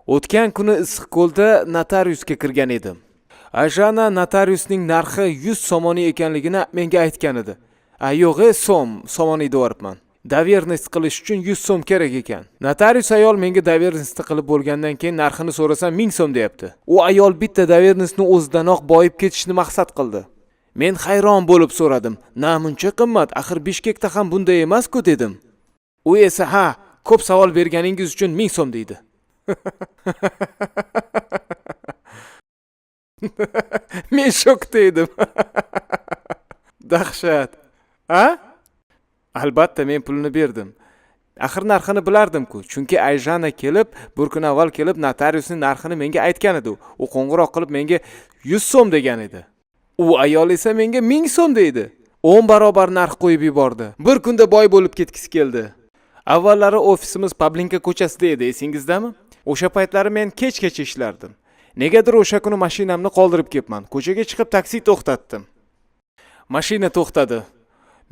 O'tgan kuni Issiqko'lda notariusga kirgan edim. Ayjana notariusning narxi 100 somoniy ekanligini menga aytgan edi. A yo'q, so'm, somoniy deyoribman. Доверенность qilish uchun 100 so'm kerak ekan. Notarius ayol menga доверенность ni qilib bo'lgandan keyin narxini so'rasam 1000 so'm deyapti. U ayol bitta доверенность ni o'zidanoq boyib ketishni maqsad qildi. Men hayron bo'lib so'radim. Namuncha qimmat, axir Bishkekda ham bunday emas-ku dedim. U esa ha, ko'p savol berganingiz uchun 1000 so'm deydi. Men shokda edim. Dahshat. A? Albatta men pulni berdim. Axir narxini bilardim-ku, chunki Ayjana kelib, bir kun avval kelib notariusning narxini menga aytgan edi. U qo'ng'iroq qilib menga 100 so'm degan edi. U ayol esa menga 1000 so'm deydi. 10 barobar narx qo'yib yubordi. Bir kunda boy bo'lib ketgisi keldi. Avvallari ofisimiz Pablinka ko'chasida edi, esingizdami? O'sha paytlari men kechgacha ishlardim. Negadir o'sha kuni mashinamni qoldirib ketman. Ko'chaga chiqib taksi to'xtatdim. Mashina to'xtadi.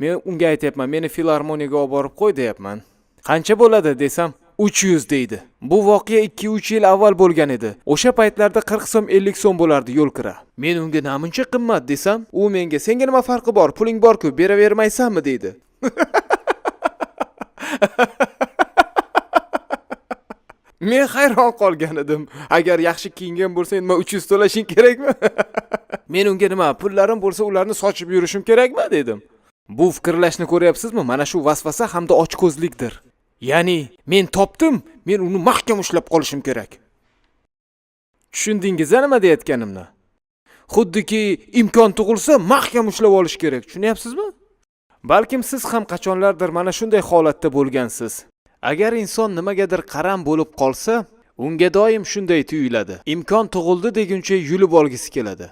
Men unga aytyapman, meni filarmoniyaga olib borib qo'y deyapman. Qancha bo'ladi desam, 300 deydi. Bu voqea 2-3 yil avval bo'lgan edi. O'sha paytlarda 40 so'm 50 so'm bo'lardi yo'l kira. Men unga namuncha qimmat desam, u menga senga nima farqi bor, puling bor-ku, beravermaysanmi deydi. Men hayron qolgan edim. Agar yaxshi kiyingan bo'lsang, nima 300 to'lashing kerakmi? Men unga nima, pullarim bo'lsa ularni sochib yurishim kerakmi dedim. Bu fikrlashni ko'ryapsizmi? Mana shu vasvasa hamda ochko'zlikdir. Ya'ni men topdim, men uni mahkam ushlab qolishim kerak. Tushundingiz nima deyotganimni? Xuddiki imkon tug'ilsa mahkam ushlab olish kerak, tushunyapsizmi? Balkim siz ham qachonlardir mana shunday holatda bo'lgansiz. Agar inson nimagadir qaram bo'lib qolsa, unga doim shunday tuyuladi. Imkon tug'ildi deguncha yulib olgisi keladi.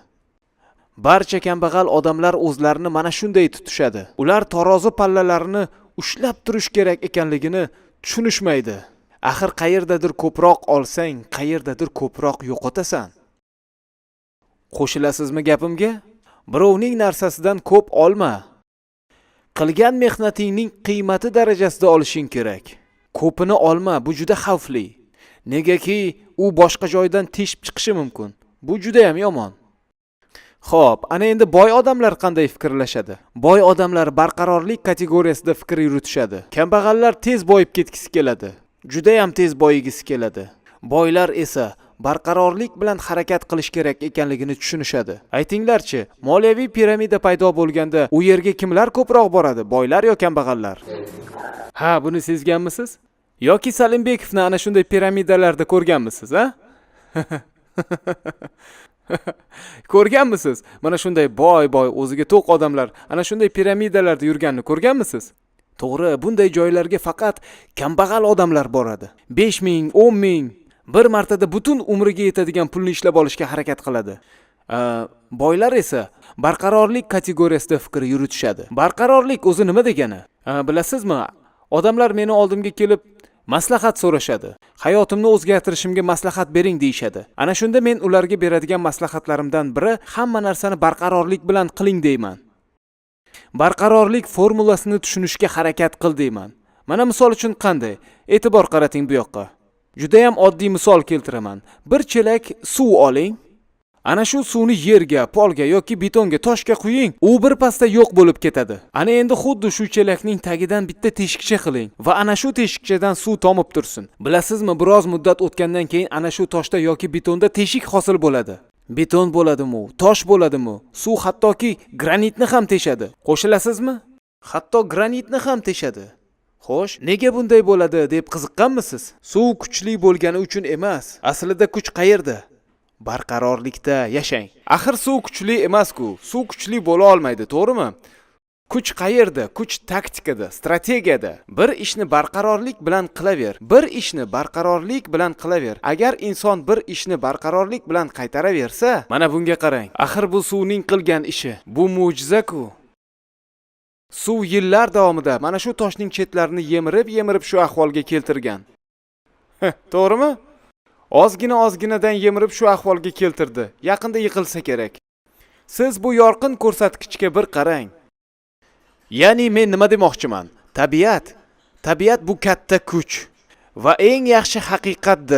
Barcha kambag'al odamlar o'zlarini mana shunday tutishadi. Ular tarozi pallalarini ushlab turish kerak ekanligini tushunishmaydi. Axir qayerdadir ko'proq olsang, qayerdadir ko'proq yo'qotasan. Qo'shilasizmi gapimga? Birovning narsasidan ko'p olma. Qilgan mehnatingning qiymati darajasida olishing kerak. Ko'pini olma, bu juda xavfli. Negaki u boshqa joydan teshib chiqishi mumkin. Bu juda ham yomon. Xo'p, ana endi boy odamlar qanday fikrlashadi? Boy odamlar barqarorlik kategoriyasida fikr yuritishadi. Kambag'allar tez boyib ketgisi keladi. Juda ham tez boyigisi keladi. Boylar esa barqarorlik bilan harakat qilish kerak ekanligini tushunishadi. Aytinglarchi, moliyaviy piramida paydo bo'lganda u yerga kimlar ko'proq boradi, boylar yo kambag'allar? Ha, buni sezganmisiz? Yoki Salimbekovni ana shunday piramidalarda ko'rganmisiz, a? Ko'rganmisiz? Mana shunday boy-boy, o'ziga to'q odamlar ana shunday piramidalarda yurganini ko'rganmisiz? To'g'ri, bunday joylarga faqat kambag'al odamlar boradi. 5000, 10000 bir martada butun umriga yetadigan pulni ishlab olishga harakat qiladi. Boylar esa barqarorlik kategoriyasida fikr yuritishadi. Barqarorlik o'zi nima degani? Bilasizmi? Odamlar meni oldimga kelib maslahat so'rashadi. Hayotimni o'zgartirishimga maslahat bering deyishadi. Ana shunda men ularga beradigan maslahatlarimdan biri hamma narsani barqarorlik bilan qiling deyman. Barqarorlik formulasini tushunishga harakat qil deyman. Mana misol uchun qanday? E'tibor qarating bu yoqqa. Juda ham oddiy misol keltiraman. Bir chelak suv oling. Ana shu suvni yerga, polga yoki betonga, toshga quying, u bir pasda yo'q bo'lib ketadi. Ana endi xuddi shu chelakning tagidan bitta teshikcha qiling va ana shu teshikchadan suv tomib tursin. Bilasizmi, biroz muddat o'tgandan keyin ana shu toshda yoki betonda teshik hosil bo'ladi. Beton bo'ladimi, tosh bo'ladimi? Suv hattoki granitni ham teshadi. Qo'shilasizmi? Hatto granitni ham teshadi. Xo'sh, nega bunday bo'ladi deb qiziqqanmisiz? Suv kuchli bo'lgani uchun emas. Aslida kuch qayerda? Barqarorlikda yashang. Axir suv kuchli emas-ku. Suv kuchli bo'la olmaydi, to'g'rimi? Kuch qayerda? Kuch taktikada, strategiyada. Bir ishni barqarorlik bilan qilaver. Bir ishni barqarorlik bilan qilaver. Agar inson bir ishni barqarorlik bilan qaytaraversa, mana bunga qarang. Axir bu suvning qilgan ishi. Bu mo'jiza-ku. Suv yillar davomida mana shu toshning chetlarini yemirib-yemirib shu ahvolga keltirgan. To'g'rimi? Ozgina ozginadan yemirib shu ahvolga keltirdi. Yaqinda yiqilsa kerak. Siz bu yorqin ko'rsatkichga bir qarang. Ya'ni men nima demoqchiman? Tabiat bu katta kuch va eng yaxshi haqiqatdir.